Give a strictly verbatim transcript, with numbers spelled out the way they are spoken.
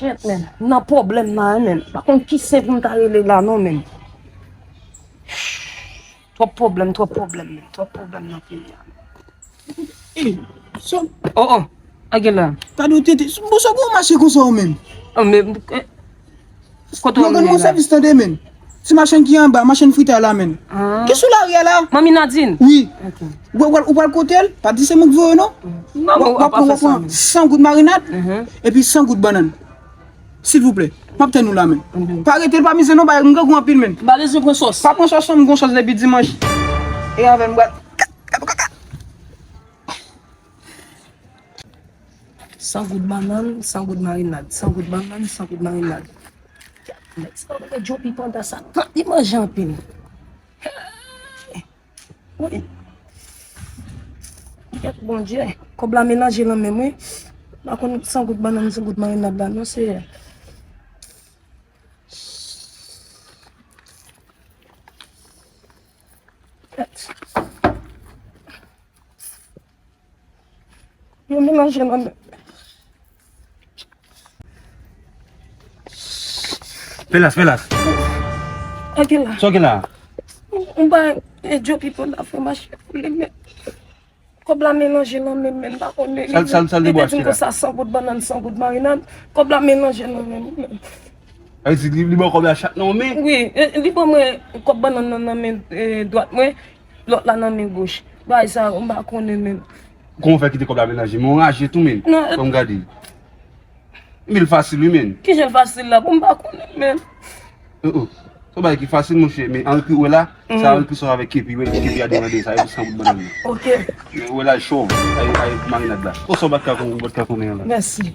Shit, men. M nan pwoblèm la, men. M pa konn ki sen pou m ta rele la, non, men. Twòp pwoblèm, twòp pwoblèm, men. Twòp pwoblèm nan peyi a, men. Ey, sòm. Oh, oh. A gen la. Gade w tete. Bon, sa pou w mache konsa ou menm? Oh, men, eh, kote w menm la? Mwen sèvis tande, men. Ti machann ki anba, machann fritay la, men. Ah. Ki sou lari a la? Manmi Nadine? Wi. Ok. Ou, ou, ou pral kote l? Pa di se mwen ki voye w, non. Non, w ap, w ap pran, w ap pran san goud marinad, epi san goud bannann. Silvouplè. M ap tann ou la, men. Ok. Pa rete, pa mize non, bagay, m grangou anpil, men. M pa bezwen pran sòs. Pa pran sòs, non, m gon sòs depi dimanch. E avè m, bwè. San goud bannann, san goud marinad, san goud bannann, san goud marinad. Nèg sa yo mete Djopi pandan sa, tank li manje anpil. Hey! Wi. Kèt Bondye, kòb la melanje nan men m, wi. M pa konn san goud bannann, san goud marinad la, non, Seyè. Kèt. Yo melanje nan men. Pelas, pelas. Sa w gen la? Sa w gen la? M ba e Djopi pandan fè mache pou li, men kòb la melanje nan men m, men m pa konnen. Sa l, sa l, sa l debwache la? Li te di m konsa, san goud bannann, san goud marinad. Kòb la melanje nan men m, men. Sa vle di li, li ban kòb la chak nan yon men? Wi, e, li ban mwen kòb bannann nan nan men, e, dwat mwen. Lòt la nan men goch. Bagay sa yo, m pa konnen menm. Kòman w fè kite kòb la melanje? Men w raje tou, men. Non, e... Fò m gade. Men l fasil, wi, men. Kijan l fasil la? Bon, m pa konnen, men. Oh, oh. Se yon bagay ki fasil, monchè, men ann ki wè la, sa ann ki sòt avèk kepi, wè kepi a demande sa, e pou san goud bannann nan. Ok. Men wè la, cho. Ay, ay, marinad la. Oh, sa w bat ka konnen, w bat ka konnen an la. Mèsi.